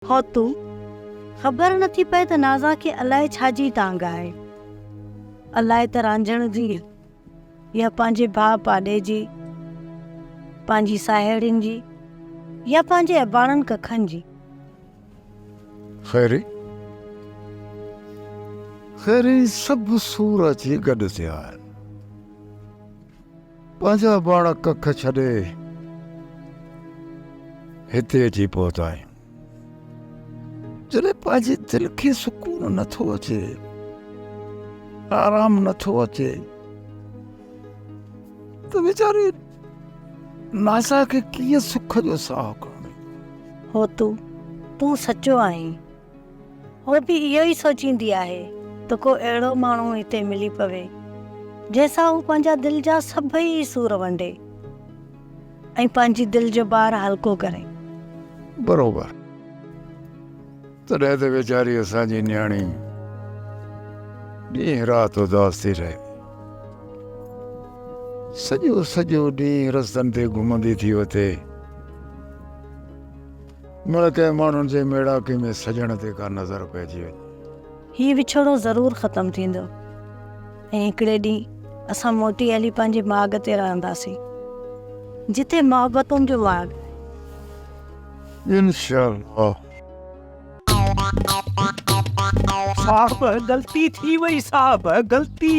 هوتو، خبر نٿي پئي ته نازان کي الائي ڇا جي تانگهه آهي. الائي ته رانجهڻ جي يا پنهنجي ڀاء پاڏي جي، پنهنجي ساهيڙين جي يا پنهنجي اباڻن ڪکن جي. خيري، خيري سڀ سور اچي گڏ ٿيا آهن. پنهنجا اباڻا ڪک ڇڏي هتي اچي پهتا آهيون. جڏهن پنهنجي دل کي سڪون نٿو اچي، آرام نٿو اچي ته ويچاري ناسا کي ڪيئن سک جو ساهه کڻڻو ايندو. هوتو، تون سچو آهين. هوء به اهو ئي سوچيندي آهي ته ڪو اهڙو ماڻهو هتي ملي پوي، جنهن سان هو پنهنجا دل جا سڀئي سور ونڊي ۽ پنهنجي دل جو بار هلڪو ڪري. بروبر. تڏهن ته ويچاري اسان جي نياڻي ڏينهن رات اداس ٿي رهي. سڄو سڄو ڏينهن رستن تي گهمندي ٿي وتي. مڙ ڪنهن ماڻهن جي ميڙاڪي ۾ سڄڻ تي ڪا نظر پئجي وڃي. هي وڇوڙو ضرور ختم ٿيندو ۽ هڪڙي ڏينهن اسان موٽي هلي پنهنجي ماڳ تي رهنداسين، جتي محبتن جو ماڳ آهي. انشاء الله. صاحب غلطي ٿي وئي صاحب غلطي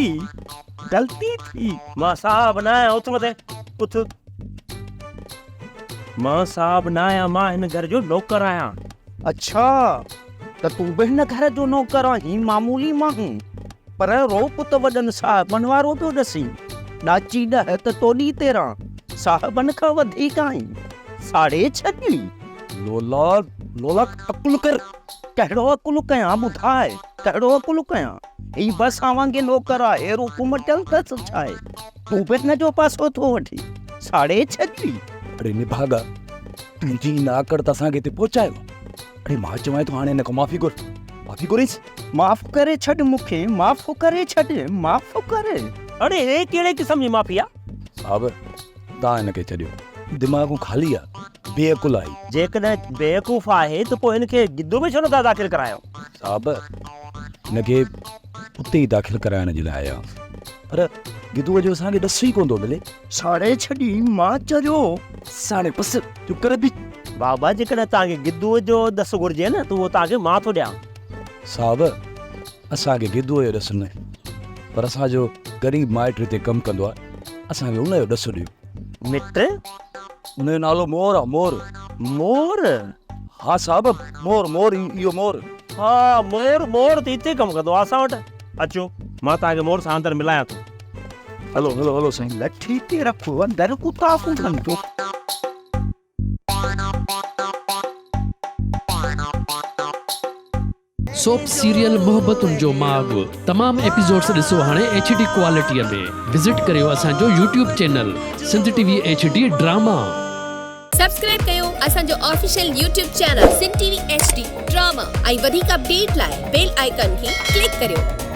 غلطي ٿي. مان صاحب نه آهيان اٿ مٿي اٿ. مان صاحب نه آهيان مان هن گهر جو نوڪر آهيان. اڇا ته تون به هن گهر جو نوڪر آهين معمولي ماڻهو پر روپ ته وڏن صاحبن وارو پيو ڏسين ڏاچي ڏهه ته توڏي 13 صاحبن کان وڌيڪ آهين ساڙي ڇڏيئي. لولا لولا عقل ڪر. ڪهڙو عقل ڪيان ٻڌاء ڪهڙو عقل ڪيان هي به اسان وانگي نوڪر آهي روپ مٽيل اٿس ڇاهي. تون به هن جو پاسو ٿو وٺين، ساڙي ڇڏي. اڙي نڀاڳا، تنهنجي ان آڪڙ ته اسان کي هتي پهچايو. اڙي مان چوانء ٿو هاڻي هن کان معافي گهر، معافي گهريس. معاف ڪري ڇڏ مون کي، معاف ڪري ڇڏ، معاف ڪر. اڙي هي ڪهڙي قسم جي معافي آ؟ صاحب، توهان هن کي ڇڏيو، دماغ خالي آ، بي عقل آهي. جيڪڏهن بيوقوف آهي ته پوء هن کي گدو ۾ ڇو نٿا داخل ڪرايو؟ صاحب، هن کي اتي ئي داخل ڪرائڻ جي لاء آيا آهيون. پر گدوء جو اسان کي ڏس ئي ڪونه ٿو ملي. ساڙي ڇڏي مان چريو. ساڻي پس جو ڪر به. بابا جيڪڏهن توهان کي گدوء جو ڏس گهرجي نه ته اهو توهان کي مان ٿو ڏيان. صاحب اسان کي گدوء جو ڏس نه پر اسان جو غريب مائٽ هتي ڪم ڪندو آهي اسان کي ان جو ڏس ڏيو. مٽ؟ ان جو نالو مور آ مور. مور؟ ها صاحب مور مور اهو مور. ها مور مور ته هتي ڪم ڪندو آ اسان وٽ. اچو مان توهان کي مور سان اندر ملايان ٿو. هلو هلو هلو سائين. لٺي تي رکو اندر ڪتا ڪونهن. سوپ سيريل محبتن جو ماڳ تمام ايپيسوڊس ڏسو هاڻي ايڇ ڊي ڪوالٽي ۾ وزٽ ڪريو اسان جو YouTube channel Sindh T V H D drama. Subscribe ڪيو اسان جو official YouTube channel Sindh T V H D drama ۽ وڌيڪ اپڊيٽ لاء بيل آئيڪان کي ڪلڪ ڪريو.